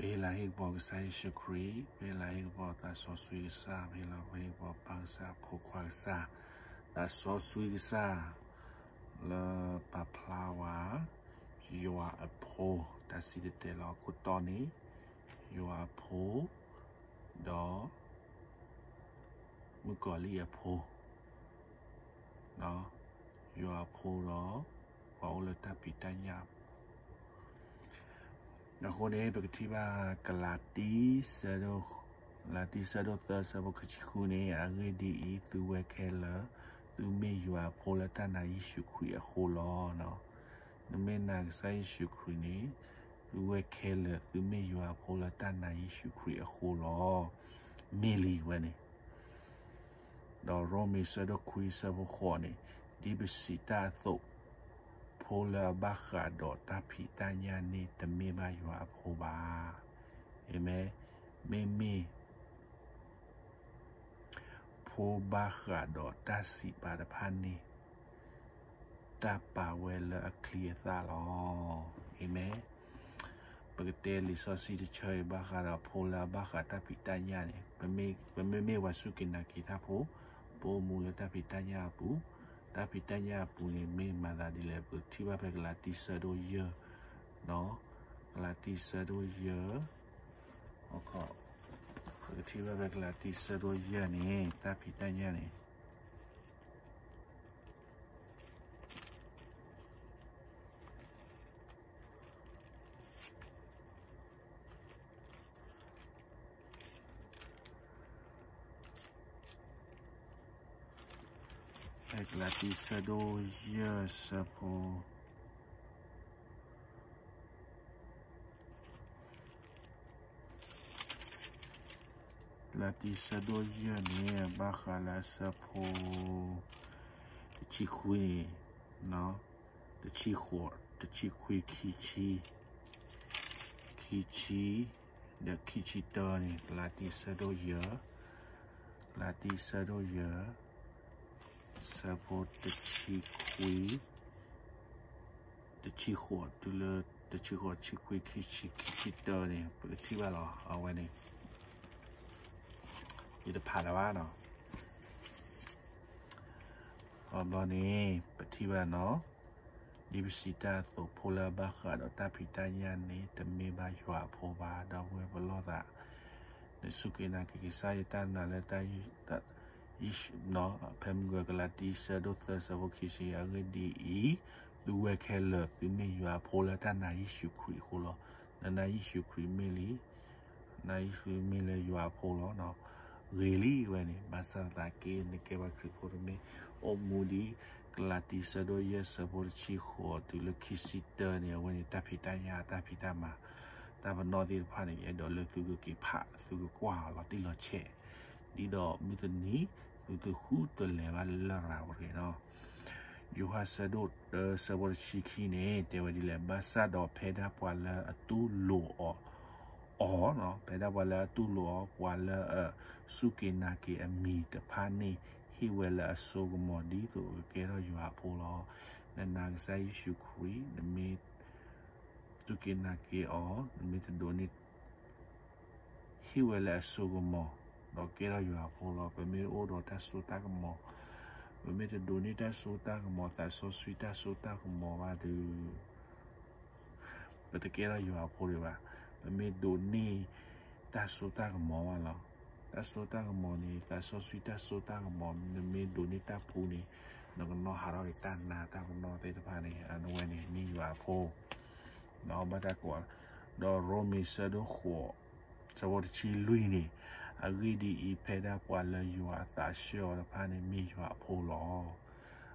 ပဟ့ၣ်လၤဟ့ၣ်ကပီၤကစၢ်ယ့ၣ်ၡူးခရံာ်, ပဟ့ၣ်လၤဟ့ၣ်ကပီၤသးစီဆှံကစၢ်, ပဟ့ၣ်လၤဟ့ၣ်ကပီၤပၢ်ကစၢ်, ဖိခွါကစၢ်, သးစီဆှံကစၢ်, လၢပာ်ဖျါဝဲ ယွၤအဖိ, တၢ်စံၣ်တဲၤတဲလီၤအခိၣ်တီန့ၣ်, ယွၤအဖိ, ဒီး မုၣ်ကီၤလံၢ်အဖိ, ယွၤအဖိဒီး ပှၤအိၣ်လၢတၢ်ဖံးတၢ်ညၣ်အပူၤ. အဃိန့ၣ် ပကထံၣ်ဘၣ် ကလၤတံ ကလၤတံ ဆၢဒိၣ်သၢ ဆၢဖိခံဆံဃုန့ၣ်, အဂ့ၢ်ဒ်အံၤ, သုဝဲခဲလၢာ်, သုမ့ၢ်ယွၤအဖိလၢတၢ်နာ်ယ့ၣ်ၡူးခရံာ်အဃိလီၤ. နမ့ၢ်နာ်ကစၢ်ယ့ၣ်ၡူးခရံာ်န့ၣ်, သုဝဲခဲလၢာ်, သုမ့ၢ်ယွၤအဖိလၢတၢ်နာ်ယ့ၣ်ၡူးခရံာ်အဃိလီၤ. မ့ၢ်လံဝဲန့ၣ် ဒီးရိမ့ၤ ဆၢဒိၣ်ခွံ ဆၢဖိဃိးန့ၣ်, ဒ်ပစံးတၢ်အသိး, ဖိလၢအဘၣ်ဃးဒီးတၢ်ဖံးတၢ်ညၣ်န့ၣ် တမ့ၢ်ဘၣ်ယွၤအဖိဘၣ်. အၤမ့ၣ်. မ့မ့ၢ် ဖိဘၣ်ဃးဒီးတၢ်စံးပာ်တဖၣ်န့ၣ်, တၢ်ပာ်ဝဲလၢအချံအသၣ်လီၤ. အၤမ့ၣ်. ပကတဲလံာ်စီဆှံတဆၢအံၤ ဘၣ်ဃးဒီးဖိလၢအဘၣ်ဃးတၢ်ဖံးတၢ်ညၣ်န့ၣ်, ပမ့မ့ၢ်ပှၤစူၢ်က့ၤနာ်က့ၤတၢ်ဖိ, ပအိၣ်မူလၢတၢ်ဖံးတၢ်ညၣ်အပူၤ, တၢ်ဖံးတၢ်ညၣ်အပူၤန့ၣ် မ့ၢ်မၤသးဒ်လဲၣ်, ပကထံၣ်ဘၣ်ဖဲကလၤတံ ဆၢဒိၣ်ယဲၢ်, ကလၤတံ ဆၢဒိၣ်ယဲၢ်, ပကထံၣ်ဘၣ်ဖဲကလၤတံ ဆၢဒိၣ်ယဲၢ်န့ၣ် တၢ်ဖံးတၢ်ညၣ်န့ၣ် ဖဲကလၤတံ ဆၢဒိၣ်ယဲၢ် ဆၢဖိ ကလၤတံ ဆၢဒိၣ်ယဲၢ်န့ၣ် ဘၣ်ဃးလၢအဆၢဖိ တဆံခွံန့ၣ်, တဆံဃိး, တဆံခွံ, ခံဆံ, ခံဆံ, ဒီးခံဆံတၢန့ၣ်, ကလၤတံ ဆၢဒိၣ်ယဲၢ်, ကလၤတံ ဆၢဒိၣ်ယဲၢ်, ဆၢဖိတဆံခွံ တဆံဃိးတုၤလၢ တဆံဃိး, တဆံခွံ, ခံဆံ, ခံဆံတၢန့ၣ် ပကထံၣ်ဘၣ်လီၤ. အဝဲန့ၣ် ယတဖးလၢၤဘၣ်နီၤ. အဘီန့ၣ် ပထံၣ်ဘၣ်နီၤ, ဒ်ပစံးတၢ်အသိး, ဖိလၢအဘၣ်ဃးဒီးတၢ်ဖံးတၢ်ညၣ်န့ၣ် တမ့ၢ်ဘၣ်ယွၤအဖိဘၣ်. ဒီပုၢ်ဝဲၢ်ပလီၢ်သး, နစူၢ်က့ၤနာ်က့ၤကစၢ်ယွၤတၢ်နာ်လၢတၢ် ဖဲမုၢ်ဂီၤ ကလၤတံ ဆၢဒိၣ်သၢ ဆၢဖိခံဆံ, အဂ့ၢ်ဒ်အံၤ, သုဝဲခဲလၢာ် သုမ့ၢ်ယွၤအဖိလၢတၢ်နာ်ယ့ၣ်ၡူးခရံာ်အဃိလီၤ. နနာ်ယ့ၣ်ၡူးခရံာ်မ့ၢ်လံ, နာ်ယ့ၣ်ၡူးခရံာ်မ့ၢ်လၢယွၤအဖိလီၤ. ဂ့ၤလံဝဲန့ၣ်, ဘၣ်ဆၣ်သနာ်က့ နကဲပှၤခရံာ်ဖိတမ့ၢ်, အိၣ်မူဒ် ကလၤတံ ဆၢဒိၣ်ယဲၢ် ဆၢဖိတဆံဃိးတုၤလၢခံဆံတၢန့ၣ်, အဝဲန့ၣ်တၢ်ဖံးတၢ်ညၣ်, တၢ်ဖံးတၢ်မၤ, တၢ်ပနီၣ်သ့ၣ်တဖၣ်န့ၣ် ယအဲၣ်ဒိးလၢသုကက့ၤဖး, သုကကွၢ်အီၤလီၤတံၢ်လီၤဆဲး, ဒ်သိးမုၢ်တနံၤ သုတဃုတလဲၤဘၣ်လၢလရာ်ပူၤတဂ့ၤနီၤ. ယိၤဟၣ် ဆၢဒိၣ်တၢ ဆၢဖိတဆံခံန့ၣ် တဲဝဲဒ်လဲၣ်, ဘၣ်ဆၣ်ဒီးဖဲဒၣ်ပှၤလၢအတူၢ်လိာ်အီၤ အီၤ, ဖဲဒၣ်ပှၤလၢအတူၢ်လိာ်အီၤ, ပှၤလၢအစူၢ်က့ၤနာ်က့ၤအမံၤတဖၣ်န့ၣ် ဟ့ၣ်ဝဲလၢအစိကမီၤ ဒ်သိးကကဲထီၣ်ယွၤအဖိလီၤ. နနာ်ကစၢ်ယ့ၣ်ၡူးခရံာ်, နမ့ၢ်စူၢ်က့ၤနာ်က့ၤအီၤ, နမ့ၢ်တဒိးန့ၢ် ဟ့ၣ်ဝဲလၢအစိကမီၤ, ဒီးကဲထီၣ်ယွၤအဖိလီၤ. ပမ့ၢ်အိၣ်ဒီးတၢ်စိတၢ်ကမီၤ, ပမ့ၢ်တဒိးန့ၢ်တၢ်စိတၢ်ကမီၤ, သးစီဆှံတၢ်စိတၢ်ကမီၤဘၣ်ဒီး ပတကဲထီၣ်ယွၤအဖိဒံးဘၣ်. ပမ့ၢ်ဒိးန့ၢ်တၢ်စိတၢ်ကမီၤဘၣ်လီၤ. တၢ်စိတၢ်ကမီၤန့ၣ် သးစီဆှံတၢ်စိတၢ်ကမီၤ, နမ့ၢ်ဒိးန့ၢ်တၢ်ပူၤန့ၣ်, နကနီၣ်ဟးထီၣ်က့ၤတၢ်နါတၢ်ပနီၣ်သ့ၣ်တဖၣ်န့ၣ်, အဝဲန့ၣ်မ့ၢ်ယွၤအဖိ ဒီးဘၣ်တၢ်ကိး, ဒီးရိမ့ၤ ဆၢဒိၣ်ဃိး ဆၢဖိတဆံလွံၢ်န့ၣ်, အဂ့ၢ်ဒ်အံၤ, ဖဲဒၣ်ပှၤလၢယွၤအသးဆှၢအီၤတဖၣ်န့ၣ် မ့ၢ်ယွၤအဖိလီၤ.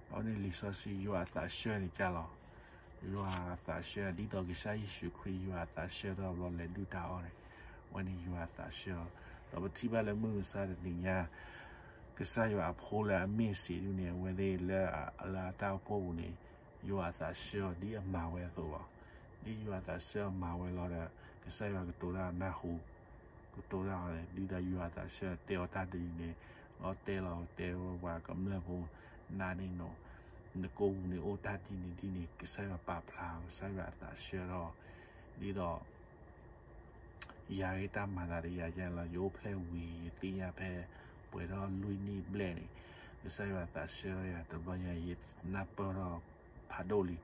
အဝဲန့ၣ်လံာ်စီဆှံ ယွၤအသးဆှၢန့ၣ်ကၢ်လီၤ. ယွၤအသးဆှၢ, ဒ်သိးကစၢ်ယ့ၣ်ၡူးခရံာ် ယွၤအသးဆှၢထီၣ်ဘျီလဲၤဒုၣ်တၢ်အီၣ်န့ၣ်, အဝဲန့ၣ်ယွၤအသးဆှၢ, ဒီးပထံၣ်ဘၣ်လၢမုၢ်မဆါတနံၤညါ ကစၢ်ယွၤအဖိလၢအမ့ၢ်စံးဒ်န့ၣ်, အဝဲသ့ၣ်လၢ လၢအတၢ်အိၣ်ဖှိၣ်ပူၤန့ၣ်, ယွၤအသးဆှၢအီၤဒ်အမၤဝဲအသိးလီၤ. ဒ်ယွၤအသးဆှၢအီၤမၤဝဲလီၤဒီး, ကစၢ်ယွၤကတိၤတၢ်နၢ်ဟူ, ကတိၤတၢ်အီၤန့ၣ်, ဒ်သိးယွၤအသးဆှၢတဲအီၤတၢ်ဒ်န့ၣ်, လီၤတဲလီၤတဲဝဲပှၤကမျၢၢ်ဖိ, နၤန့ၣ်နီၤ, နကိးပူၤန့ၣ်အိၣ်တၢ်ဒ်န့ၣ်ဒ်န့ၣ်, ကစၢ်ယွၤပာ်ဖျါ, ကစၢ်ယွၤအသးဆှၢထီၣ်, ဒ်သိး ယၤဂ့ၤတၢ်မၤသးဒီးယၤယဲလီၤ. ယအိၣ်ဖျဲၣ်ဝံၤ ယသ့ၣ်ညါဖဲ ပှဲၤထီၣ်လွံၢ်နံၣ်ဘျဲၣ်န့ၣ် ကစၢ်ယွၤသးဆှၢထီၣ်ယၤ တဘျီညါ ယနၢ်ပၢၢ်ထီၣ်ဖးဒိၣ်လံ.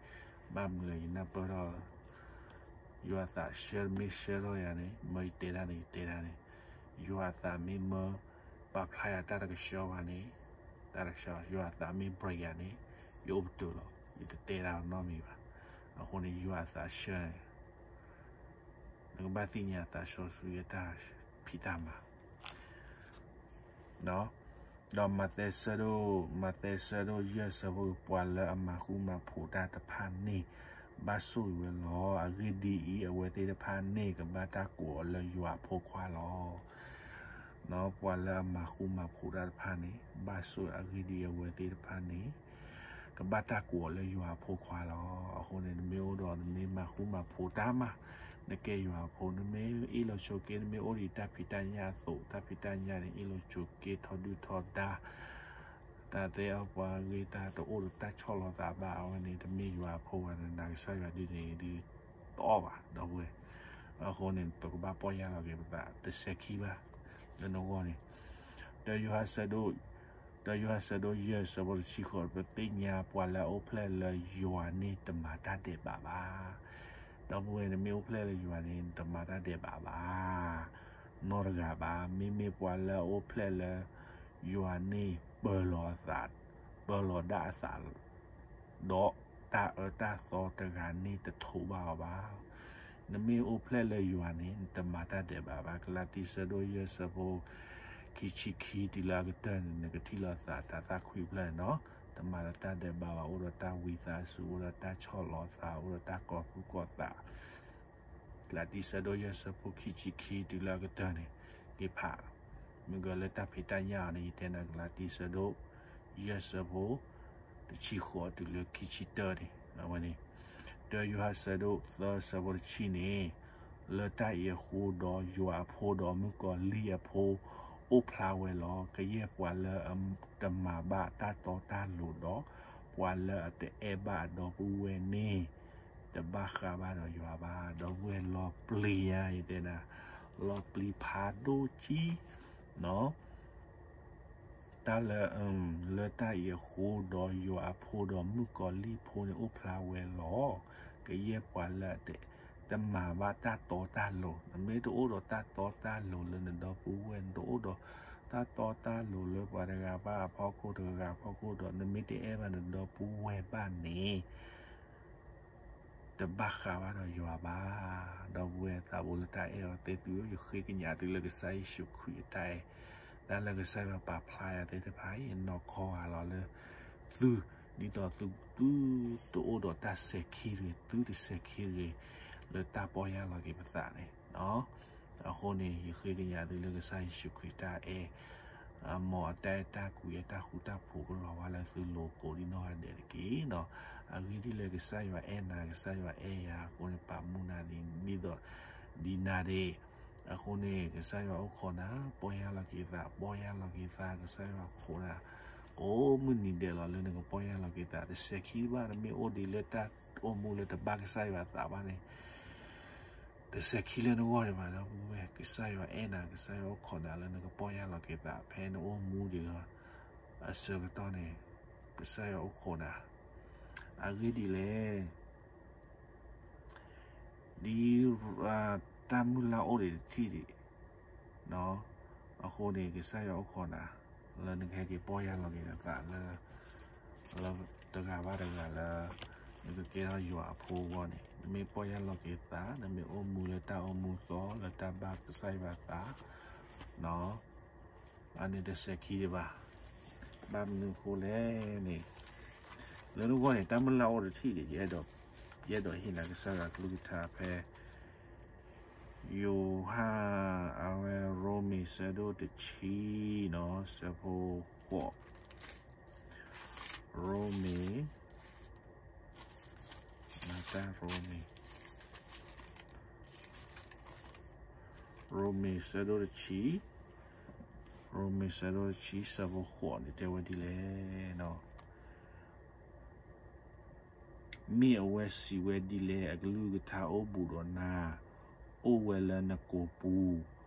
ဘၣ်မနုၤလဲၣ် ယနၢ်ပၢၢ်ထီၣ် ယွၤသးဆှၢမ့ၢ်ဆှၢထီၣ်ယၤန့ၣ် မၢယတဲဒၣ်န့ၣ် ယတဲဒၣ်န့ၣ် ယွၤသးမ့ၢ်မၢ ပာ်ဖျါယၤတၢ်တကဆှီဘၣ်န့ၣ် တၢ်တကဆှီ ယွၤသးမ့ၢ် break ယၤန့ၣ် ယအိၣ်ပတုာ်လီၤ. ယတတဲဒၣ်နီတမံၤဘၣ်. အဃိန့ၣ် ယွၤသးဆှၢန့ၣ် နကဘၣ်သ့ၣ်ညါသးစီဆှံအတၢ်ဖံးတၢ်မၤ ဒီးမးသဲဆၢဒိၣ်, မးသဲဆၢဒိၣ်ယဲၢ်ဆၢဖိ ပှၤလၢအမၤဃူမၤဖိးတၢ်တဖၣ်န့ၣ် ဘၣ်ဆိၣ်ဂ့ၤဝဲလီၤ. အဂ့ၢ်ဒ်အံၤ, အဝဲသ့ၣ်တဖၣ်န့ၣ် ကဘၣ်တၢ်ကိးအီၤလၢယွၤအဖိခွါလီၤ. ပှၤလၢအမၤဃူမၤဖိးတၢ်တဖၣ်န့ၣ် ဘၣ်ဆိၣ်ဂ့ၤ အဂ့ၢ်ဒ်အံၤ အဝဲသ့ၣ်တဖၣ်န့ၣ် ကဘၣ်တၢ်ကိးအီၤလၢယွၤအဖိခွါလီၤ. အဃိန့ၣ် နမ့ၢ်အိၣ်ဒီး နမ့ၢ်မၤဃူမၤဖိးတၢ်မး, နကဲယွၤအဖိ, နမ့ၢ်အ့ၣ်လိာ်ဆိးက့, နမ့ၢ်အိၣ်ဒံးတၢ်ဖံးတၢ်ညၣ်အသိး, တၢ်ဖံးတၢ်ညၣ်န့ၣ် အ့ၣ်လိာ်ဆိးက့ ထီဒုၣ်ထီဒါ, တၢ်တဲအီၣ်ပှၤဂ့ၤ တၢ်တအိၣ်ဒီးတၢ်ဆီၣ်လီၤသးဘၣ်, အဝဲန့ၣ် တမ့ၢ်ယွၤအဖိဘၣ်, နနာ်ကစၢ်ယွၤဒ်န့ၣ်ဒ် တအီၣ်ဘၣ် ဒီပုၢ်ဝဲၢ်. အဃိန့ၣ် ပကဘၣ်ပီၢ်ယၢ်လီၤက့ၤပသး တစဲးခံဘၣ် လၢနဂီၢ်န့ၣ် တၢယိၤဟၣ်ဆၢဒိၣ်, တၢယိၤဟၣ်ဆၢဒိၣ်ယဲၢ်ဆၢဖိတဆံဃိး, ပသ့ၣ်ညါပှၤလၢအအိၣ်ဖျဲၣ်လၢယွၤန့ၣ် တမၤတၢ်ဒဲးဘးဘၣ်. ဒီပုၢ်ဝဲၢ် နမ့ၢ်အိၣ်ဖျဲၣ်လၢယွၤန့ၣ် နတမၤတၢ်ဒဲးဘးဘၣ် နီတဂၤဘၣ်. မ့မ့ၢ်ပှၤလၢအအိၣ်ဖျဲၣ်လၢယွၤန့ၣ် ပၢၤလီၤအသး, ပၢၤလီၤဒၣ်အသး ဒီးတၢ်အၢတၢ်သီတဂၤန့ၣ်တထိးဘၣ်အီၤဘၣ်. နမ့ၢ်အိၣ်ဖျဲၣ်လၢယွၤန့ၣ် နတမၤတၢ်ဒဲးဘးဘၣ်. ကလၤတံ ဆၢဒိၣ်ယဲၢ် ဆၢဖိ ခံဆံခံတုၤလၢအကတၢၢ်န့ၣ် နကထံၣ်လိာ်သးတၢ်သၣ်ခွံဖျၢၣ်န့ၣ်လီၤ. တမၤလၢတၢ်ဒဲးဘးဘၣ်, အိၣ်ဒီးတၢ်ဝံသးစူၤ, အိၣ်ဒီးတၢ်ဆီၣ်လီၤသး, အိၣ်ဒီးတၢ်ကီၤသူၣ်ကီၤသး ကလၤတံ ဆၢဒိၣ်ယဲၢ် ဆၢဖိခံဆံခံတုၤလၢအကတၢၢ်န့ၣ် ယဖး, မ့ၢ်ဂ့ၤလၢတၢ်ဖံးတၢ်ညၣ်အီၤန့ၣ် ယတဲနၤ ကလၤတံ ဆၢဒိၣ်ယဲၢ် ဆၢဖိတဆံဃိးတုၤလၢခံဆံတၢန့ၣ် အဝဲန့ၣ် တၢယိၤဟၣ် ဆၢဒိၣ်သၢ ဆၢဖိတဆံန့ၣ်, လၢတၢ်အံၤအဃိဒီး ယွၤအဖိဒီးမုၣ်ကီၤလံၢ်အဖိ အိၣ်ဖျါဝဲလီၤ. ကယဲၢ်ပှၤလၢအတမၤဘၣ်တၢ်တီတၢ်လိၤဒီး ပှၤလၢအတအဲၣ်ဘၣ်အဒီပုၢ်ဝဲၢ်န့ၣ် တဘၣ်ဃးဘၣ်ဒီးယွၤဘၣ်. ဒီပုၢ်ဝဲၢ် လီၤပျံၤညါ ယတဲနၤ, လီၤပျံၤဖးဒိၣ်ကံ တၢ်လၢ, လၢတၢ်အံၤအဃိဒီး ယွၤအဖိဒီးမုၣ်ကီၤလံၢ်ဖိန့ၣ် အိၣ်ဖျါဝဲလီၤ. ကယဲၢ်ပှၤလၢအတမၤဘၣ်တၢ်တီတၢ်လိၤ, နမ့ၢ်တအိၣ်ဒီးတၢ်တီတၢ်လိၤလၢနဒီပုၢ်ဝဲၢ်, နတအိၣ်ဒီးတၢ်တီတၢ်လိၤလၢပှၤတဂၤဘၣ်အဖီခိၣ် တဂၤဂၤအဖီခိၣ်ဒီး နမ့ၢ်တအဲၣ်ဘၣ်နဒီပုၢ်ဝဲၢ်ဘၣ်န့ၣ် တဘၣ်ဃးဘၣ်ဒီးယွၤဘၣ်. ဒီပုၢ်ဝဲၢ် သးဘိလၢတၢ်အဲၣ်အီၤသ့ၣ်သုဧၢ, ယဃ့ကညးသုလၢကစၢ်ယ့ၣ်ၡူးခရံာ်အတၢ်အဲၣ်, တၢ်လၢကစၢ်ယွၤပာ်ဖျါယၤသ့ၣ်တဖၣ်အံၤ နီၢ်ခီဂာ်လီၤလၢသု, ဒ်သိးသု, သုတအိၣ်ဒီးတၢ်စဲၤခံတဂ့ၤ, သုတစဲၤခံတဂ့ၤ လၢတၢ်ပီၢ်ယၢ်လီၤက့ၤပသးန့ၣ် အဃိန့ၣ် ယဃ့ကညးသုလၢကစၢ်ယ့ၣ်ၡူးခရံာ်တၢ်အဲၣ်, အမ်အတၢ်အဲၣ်တၢ်ကွံအတၢ်ဃူတၢ်ဖိးကလီၤဘၣ်လၢသုလိၤကိးဒံနီၢ်ဂၤဒဲးတက့ၢ်. အဂ့ၢ်ဒ်လဲၣ် ကစၢ်ယွၤအဲၣ်နၤ, ကစၢ်ယွၤအဲၣ်ယၤအဃိန့ၣ် ပာ်မူနၤဒ်သိး ဒ်နၤဒၣ်အဃိန့ၣ် ကစၢ်ယွၤအိၣ်ခိးနၤ, ပီၢ်ယၢ်လီၤက့ၤသး, ပီၢ်ယၢ်လီၤက့ၤသး, ကစၢ်ယွၤခိးနၤ ကိးမုၢ်နံၤဒဲးလီၤလၢနကပီၢ်ယၢ်လီၤက့ၤသး, တစဲၤခံဘၣ်, တမ့ၢ်အိၣ်ဒံးလၢတၢ်အိၣ်မူလၢတဘၣ်ကစၢ်ယွၤသးဘၣ်န့ၣ် တစဲၤခံလၢနဂီၢ်ဒံးဘၣ် ဒီပုၢ်ဝဲၢ်, ကစၢ်ယွၤအဲၣ်နၤ, ကစၢ်ယွၤအိၣ်ခိးနၤလၢနကပီၢ်ယၢ်လီၤက့ၤသး ဖဲနအိၣ်မူဒံးလီၤ အဆၢကတီၢ်န့ၣ် ကစၢ်ယွၤအိၣ်ခိးနၤ, အဂ့ၢ်ဒ်လဲၣ် ဒ် တၢ်မုၢ်လၢ်အိၣ်ဒံးတထံၣ်ဒံး, အဃိန့ၣ် ကစၢ်ယွၤအိၣ်ခိးနၤ လၢနကဟဲက့ၤပီၢ်ယၢ်လီၤက့ၤနသးလၢ လၢတဂၤဘၣ်တဂၤလၢ နကကဲထီၣ်ယွၤအဖိအဂီၢ်န့ၣ် နမ့ၢ်ပီၢ်ယၢ်လီၤက့ၤသး နမ့ၢ်အိၣ်မူလၢတၢ်အိၣ်မူအသီ လၢတၢ်ဘၣ်ကစၢ်ယွၤသး အန့ၣ်တစဲၤခံဒံးဘၣ်. ဘၣ်မနုၤအဃိလဲၣ်န့ၣ် လၢနဂီၢ်န့ၣ် တၢ်မုၢ်လၢ်အိၣ်တထံၣ်ဒံး ယအဲၣ်ဒိးဟ့ၣ်နၤကစၢ်ယွၤကလုၢ်ကထါဖဲ ယိၤဟၣ် အဝဲ ရိမ့ၤ ဆၢဒိၣ်တဆံနီၤ ဆၢဖိဃိး, ရိမ့ၤ မၤတၢ်ရိမ့ၤ ရိမ့ၤ ဆၢဒိၣ်တဆံ, ရိမ့ၤ ဆၢဒိၣ်တဆံ ဆၢဖိဃိးန့ၣ် တဲဝဲဒ်လဲၣ်နီၤ. မ့ၢ်အဝဲစံးဝဲဒ်လဲၣ်, အကလုၢ်ကထါအိၣ်ဘူးဒီးနၤ, အိၣ်ဝဲလၢနကိာ်ပူၤ,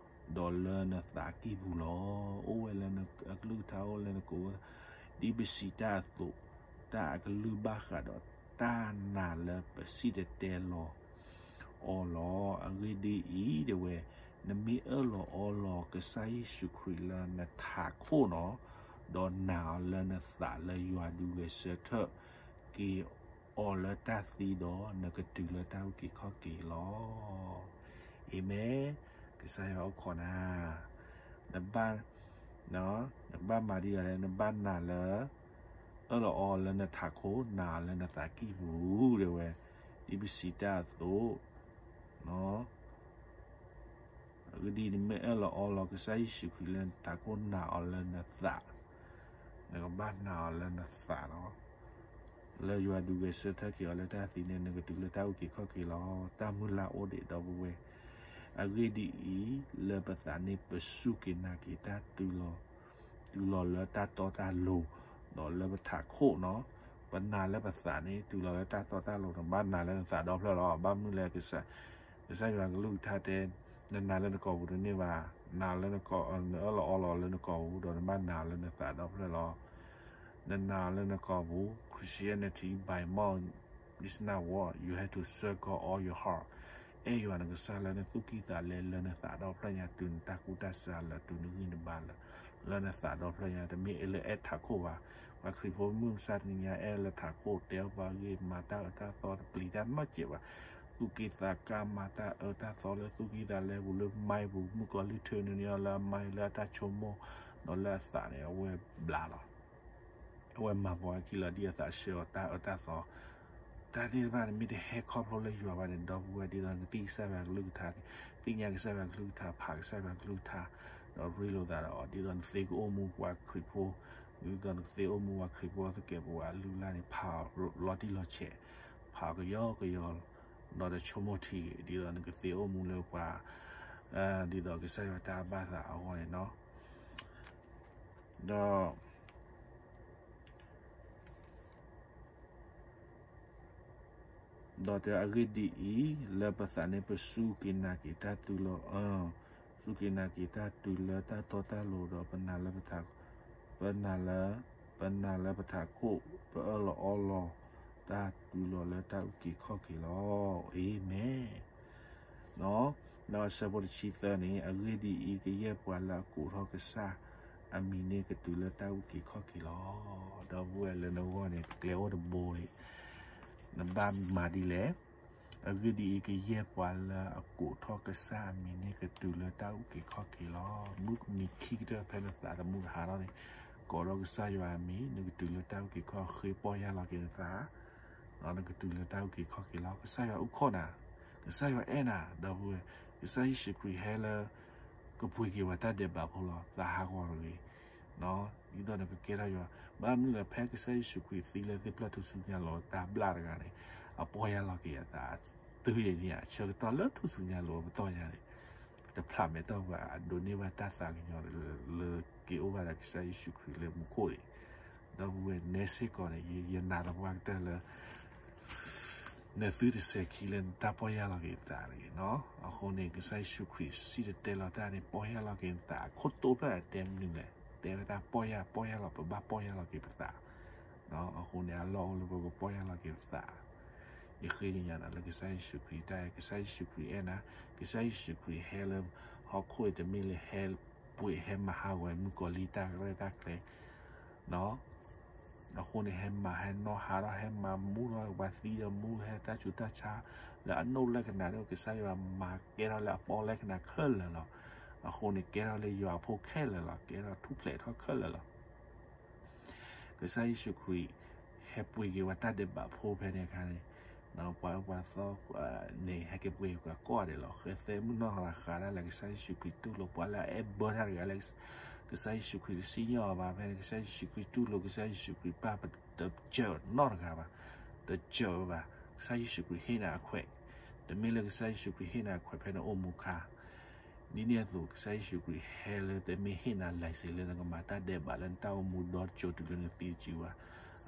ဒီးလၢနသးကံၢ်ပူၤလီၤ. အိၣ်ဝဲလၢအကလုၢ်ကထါအိၣ်လၢနကိာ်, ဒ်ပစံးတၢ်အသိး, တၢ်အကလုၢ်ဘၣ်ဃးဒီးတၢ်နာ်လၢပစံၣ်တဲၤတဲလီၤအီၤလီၤ. အဂ့ၢ်ဒ်အံၤ, တဲဝဲ, နမ့ၢ်အၢၣ်လီၤအီလီၤကစၢ်ယ့ၣ်ၡူးခရံာ်လၢနထးခိၣ်နီၤ, ဒီးနာ်အီၤလၢနသးလၢယွၤဒုးဂဲၤဆၢထၢၣ်က့ၤအီၤလၢတၢ်သံဒီး, နကတုၤလၢတၢ်အုၣ်က့ၤခီၣ်က့ၤလီၤ. အၤမ့ၣ်. ကစၢ်ယွၤအိၣ်ခိးနၤ, နဘၣ်, နဘၣ်မၤဒ်လဲၣ်, နဘၣ်နာ်လၢ အၢၣ်လီၤအီလၢနထးခိၣ်, နာ်အီၤလၢနသးကံၢ်ပူၤ, တဲဝဲ, ဒ်ပစံးတၢ်အသိး, အဂ့ၢ်ဒ်အံၤ, နမ့ၢ်အၢၣ်လီၤအီလီၤကစၢ်ယ့ၣ်ၡူးခရံာ်လၢနထးခိၣ်, နာ်အီၤလၢနသး, နကဘၣ်နာ်အီၤလၢနသးလီၤ. လၢယွၤဒုးဂဲၤဆၢထၢၣ်က့ၤအီၤလၢတၢ်သံန့ၣ်, နကတုၤလၢတၢ်အုၣ်က့ၤခီၣ်က့ၤလီၤ. တၢ်မုၢ်လၢ်အိၣ်ဒံး ဒီပုၢ်ဝဲၢ်. အဂ့ၢ်ဒ်အံၤ, လၢပသးန့ၣ်ပစူၢ်က့ၤနာ်က့ၤတၢ်တုၤလီၤ, တုၤလီၤလၢတၢ်တီတၢ်လိၤ, ဒီးလၢပထးခိၣ်နီၤ. ပနာ်လၢပသးန့ၣ် တုၤလီၤလၢတၢ်တီတၢ်လိၤ, နဘၣ်နာ်လၢနသးဒီဖျၢၣ်လီၤ. ဘၣ်မနုၤလဲၣ်, ကစၢ်ယွၤကလုၢ်ကထါတဲ, နနာ်လၢနကိာ်ပူၤတန့ၢ်ဘၣ်, နာ်လၢနကိာ်, နအၢၣ်လီၤအီလီၤလၢနကိာ်ပူၤ, ဒီးနဘၣ်နာ်လၢနသးဒီဖျၢၣ်လီၤ. နနာ်လၢနကိာ်ပူၤ, Christianity by mouth is not work, you have to serve God all your heart. အဲၣ်ယွၤနကစၢ်လၢနသူၣ်ကံၢ်သးလဲ, လၢနသးဒီဖျၢၣ်ညါ, တုၤနတၢ်ကူၣ်တၢ်ဆးလၢ, တုၤနဂံၢ်နဘါလၢ, လၢနသးဒီဖျၢၣ်ညါ, တမ့ၢ်လၢအဲၣ်ထးခိၣ်ဘၣ်. ပှၤခရံာ်ဖိမုၢ်မဆါတနံၤညါ အဲၣ်လၢထးခိၣ်, တဲအီၣ်ပှၤဂ့ၢ်, မၤတၢ်အၢတၢ်သီ, တပျံၤတၢ်နီတစဲးဘၣ်. သူၣ်က့သးကါ, မၤတၢ်အၢတၢ်သီလၢသူၣ်ကံၢ်သးလဲပူၤ, လၢမါပူၤ, မုၣ်ကီၤလံၢ်ထၢနုာ်န့ၢ်အီၤလၢအမါ, လၢအတၢ်ဆိကမိၣ်, ဒီးလၢအသးန့ၣ် အဝဲဘျးလီၤ. အဝဲမၤပှၤအခံလီၤ, ဒ်အသးဆှၢအီၤတၢ်အၢတၢ်သီ. တၢ်သ့ၣ်တဖၣ်န့ၣ် မ့ၢ်တဟဲခီဖျိလၢယွၤဘၣ်န့ၣ်, ဒီပုၢ်ဝဲၢ်, ဒ်သိးနကသ့ၣ်ညါကစၢ်ယွၤကလုၢ်ကထါ, သ့ၣ်ညါကစၢ်ယွၤကလုၢ်ကထါ, ဖးကစၢ်ယွၤကလုၢ်ကထါ, ဒီးရ့လိာ်သးဒီးအီၤ, ဒ်သိးနကသ့ကအိၣ်မူပှၤခရံာ်ဖိ, ဒ်သိးနကသ့အိၣ်မူပှၤခရံာ်ဖိသကဲးပဝးအလုၢ်အလၢ်န့ၣ်, ဖးအီၤလီၤတံၢ်လီၤဆဲး, ဖးအီၤကယီကယီ, ဒီးတဆိကမိၣ်ထံဂ့ၤ, ဒ်သိးနကသ့အိၣ်မူလၢပှၤ, ဒ်သိးကစၢ်ယွၤတၢ်ဘၣ်သးအဂီၢ်န့ၣ်နီၤ. ဒီး ဒီးတဲအဂ့ၢ်ဒ်အံၤ, လၢပသးန့ၣ် ပစူၢ်က့ၤနာ်က့ၤတၢ်တုၤလီၤ, စူၢ်က့ၤနာ်က့ၤတၢ်တုၤလၢတၢ်တီတၢ်လိၤဒီး ပနာ်လၢပထး, ပနာ်လၢ, ပနာ်လၢပထးခိၣ်, ပအၢၣ်လီၤအီလီၤတၢ်တုၤလီၤလၢတၢ်အုၣ်က့ၤခီၣ်က့ၤလီၤ. အၤမ့ၣ်. ဒီးအဆၢဖိတဆံသၢန့ၣ်, အဂ့ၢ်ဒ်အံၤ, ကယဲၢ်ပှၤလၢအကိးထီၣ်ကစၢ်အမံၤန့ၣ် ကတုၤလၢတၢ်အုၣ်က့ၤခီၣ်က့ၤလီၤ. ဒီပုၢ်ဝဲၢ်လၢနဂီၢ်န့ၣ် ကျဲအိၣ်တဘိန့ၣ်, နဘၣ်မၤဒ်လဲၣ်. အဂ့ၢ်ဒ်အံၤ, ကယဲၢ်ပှၤလၢအကိးထီၣ်ကစၢ်အမံၤန့ၣ် ကတုၤလၢတၢ်အုၣ်က့ၤခီၣ်က့ၤလီၤ. မုၢ်မံၤခံကတၢၢ်ဖဲနသးသမူတဟးထီၣ်န့ၣ်, ကိးထီၣ်ကစၢ်ယွၤအမံၤ, နကတုၤလၢတၢ်အုၣ်က့ၤခီၣ်, ဃ့ပီၢ်ယၢ်လီၤက့ၤနသး, ဒီးနကတုၤလၢတၢ်အုၣ်က့ၤခီၣ်က့ၤလီၤ. ကစၢ်ယွၤအုၣ်ခီၣ်နၤ, ကစၢ်ယွၤအဲၣ်နၤ, ဒီပုၢ်ဝဲၢ်, ကစၢ်ယ့ၣ်ၡူးခရံာ်ဟဲလၢ ကပှ့ၤက့ၤပှၤတၢ်ဒဲးဘးဖိလီၤ. သးဟးဂီၤတဂ့ၤ ဒ်သိးနကကဲထီၣ်ယွၤ, ဘၣ်မနုၤလဲၣ်, ဖဲကစၢ်ယ့ၣ်ၡူးခရံာ်သံလၢသ့ၣ်ဖျၢၣ်ထူၣ်စုညါလိၤတၢ်ဘျၣ်တဂၤန့ၣ်, အပီၢ်ယၢ်လီၤက့ၤအသး, တုၤဒ်န့ၣ် အဆၢကတီၢ်လၢထူၣ်စုညါလိၤပတီၢ်ညါန့ၣ်, တဖျးမဲာ်တီၢ်ပှၤအဒိးန့ၢ်ဘၣ်တၢ်သးကညီၤလၢက့ၤအိၣ်ဘၣ်ဒီးကစၢ်ယ့ၣ်ၡူးခရံာ်လၢမူခိၣ်န့ၣ်, ဒီပုၢ်ဝဲၢ်န့ၣ်စ့ၢ်ကီးန့ၣ်, ယနာ်သပှၢ်ကတၢၢ်လၢ နသုတစဲးခံလၢနတၢ်ပီၢ်ယၢ်လီၤက့ၤနသးတဂ့ၤနီၤ. အဃိန့ၣ် ကစၢ်ယ့ၣ်ၡူးခရံာ်စံၣ်တဲၤတဲလီၤတၢ်န့ၣ် ပီၢ်ယၢ်လီၤက့ၤနသးအခိၣ်တိဖျၢၣ်တဲမနုၤလဲၣ်. တဲဝဲဒၣ်ပီၢ်ယၢ် ပီၢ်ယၢ်လီၤ ပဘၣ်ပီၢ်ယၢ်လီၤက့ၤပသး. အဃိန့ၣ် အလီၢ်အိၣ်လၢပကပီၢ်ယၢ်လီၤက့ၤပသး. ယဃ့ကညးနၤလၢကစၢ်ယ့ၣ်ၡူးခရံာ်တၢ်အဲၣ်, ကစၢ်ယ့ၣ်ၡူးခရံာ်အဲၣ်နၤ, ကစၢ်ယ့ၣ်ၡူးခရံာ်ဟဲလၢဟီၣ်ခိၣ်အံၤ တမ့ၢ်လၢဟဲပှ့ၤဟဲမၤဟးဂီၤမုၣ်ကီၤလံၢ်တၢ်ရဲၣ်တၢ်ကျဲၤ အဃိန့ၣ် ဟဲမၤဟဲနီၣ်ဟးထီၣ် ဟဲမၤမူထီၣ်ပှၤသံဒီးမူ ဟဲတၢ်ဆူးတၢ်ဆါလၢအနိၣ်လက္ခဏာဒီး ကစၢ်ယွၤမၤကဲထီၣ်လၢအပီလက္ခဏာခဲလၢာ်လီၤ. အဃိန့ၣ် ကဲထီၣ်လၢယွၤအဖိခဲလၢာ်လီၤ. ကဲထီၣ်ထူၣ်ဖျဲးထီၣ်ခဲလၢာ်လီၤ. ကစၢ်ယ့ၣ်ၡူးခရံာ် ဟဲပှ့ၤက့ၤပှၤတၢ်ဒဲးဘးဖိဖဲန့ၣ်အခါန့ၣ် ပှၤအၢပှၤသီန့ၣ် ဟဲက့ၤပှ့ၤက့ၤကိးဂၤဒဲးလီၤ. ဃဲသဲမုၢ်နီၢ်ဟီလၢဃးဒၣ်လၢကစၢ်ယ့ၣ်ၡူးခရံာ်တူၢ်လိာ် ပှၤလၢအအဲၣ်ဘၢတၢ်တဂၤလၢ ကစၢ်ယ့ၣ်ၡူးခရံာ်တစံၣ်ညီၣ်အီၤဘၣ်. ဖဲန့ၣ် ကစၢ်ယ့ၣ်ၡူးခရံာ်တူၢ်လိာ် ကစၢ်ယ့ၣ်ၡူးခရံာ်ပၢ် တစၢၤနီတဂၤဘၣ်. တစၢၤဝဲဘၣ်. ကစၢ်ယ့ၣ်ၡူးခရံာ်ဟ့ၣ်နၤအခွဲး, တမ့ၢ်လၢကစၢ်ယ့ၣ်ၡူးခရံာ်ဟ့ၣ်နၤအခွဲးဖဲနအိၣ်မူခါ ဒ်န့ၣ်အသိး ကစၢ်ယ့ၣ်ၡူးခရံာ်ဟဲလၢတမ့ၢ်ဟ့ၣ်နၤ license လၢနကမၤတၢ်ဒဲးဘးလၢနတၢ်အိၣ်မူဒီတကၠိတုၤလၢနသံတစုဘၣ်.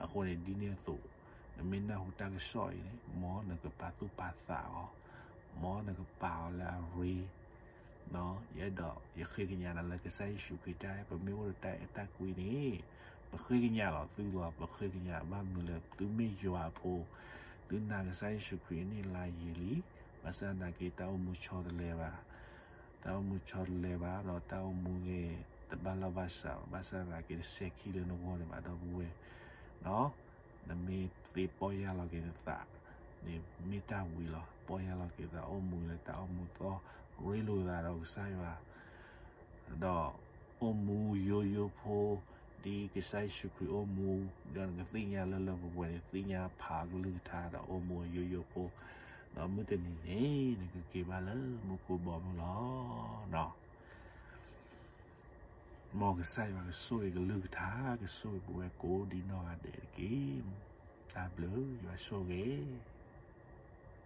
အဃိန့ၣ် ဒ်န့ၣ်အသိး နမ့ၢ်နၢ်ဟူတၢ်ကစီၣ်အံၤန့ၣ် မ်နကပာ်သူၣ်ပာ်သးအီၤ, မ်နကပာ်အီၤလၢအရ့ ယအဲၣ်ဒိး ယဃ့ကညးနၤလၢကစၢ်ယ့ၣ်ၡူးခရံာ်တၢ်အဲၣ် ပမ့ၢ်အိၣ်ဒီးတၢ်အဲၣ်တၢ်ကွံန့ၣ် ပဃ့ကညးလီၤသုလီၤ. ပဃ့ကညးဘၣ်မနုၤလဲၣ်, သုမ့ၢ်ယွၤအဖိ, သုနာ်ကစၢ်ယ့ၣ်ၡူးခရံာ်အန့ၣ်လါယံာ်လံ, ဘၣ်ဆၣ်သနာ်က့ တၢ်အိၣ်မူဆီတလဲဘၣ်, တၢ်အိၣ်မူဆီတလဲဘၣ်, ဒီးတၢ်အိၣ်မူဂ့ၤ တဘၣ်လီၢ်ဘၣ်စးဘၣ်, ဘၣ်ဆၣ်သနာ်က့ တစဲးခံလၢနဂီၢ်န့ၣ်ဘၣ် ဒီပုၢ်ဝဲၢ် နမ့ၢ်သ့ပီၢ်ယၢ်လီၤက့ၤနသးန့ၣ် မ့ၢ်တၢ်ဝံၤလီၤ. ပီၢ်ယၢ်လီၤက့ၤသး အိၣ်မူလၢတၢ်အိၣ်မူသီၣ်, ရ့လိာ်သးဒီးကစၢ်ယွၤ, ဒီးအိၣ်မူယိယိဖိ, ဒ်ကစၢ်ယ့ၣ်ၡူးခရံာ်အိၣ်မူ, ဒီးနကသ့ၣ်ညါလၢလၢပှဲၤပှဲၤန့ၣ် သ့ၣ်ညါဖးအကလုၢ်ကထါဒီးအိၣ်မူယိယိဖိ, ဒီးမုၢ်တနံၤန့ၣ် နကက့ၤဘၣ်လၢမူခိၣ်ဘီမုၢ်လီၤ. မ်ကစၢ်ယွၤကဆိၣ်ဂ့ၤကလုၢ်ကထါ, ကဆိၣ်ဂ့ၤပဝဲကိးဒံနီၢ်ဂၤဒဲးတက့ၢ်. တၢ်ဘျုး, ယွၤဆိၣ်ဂ့ၤ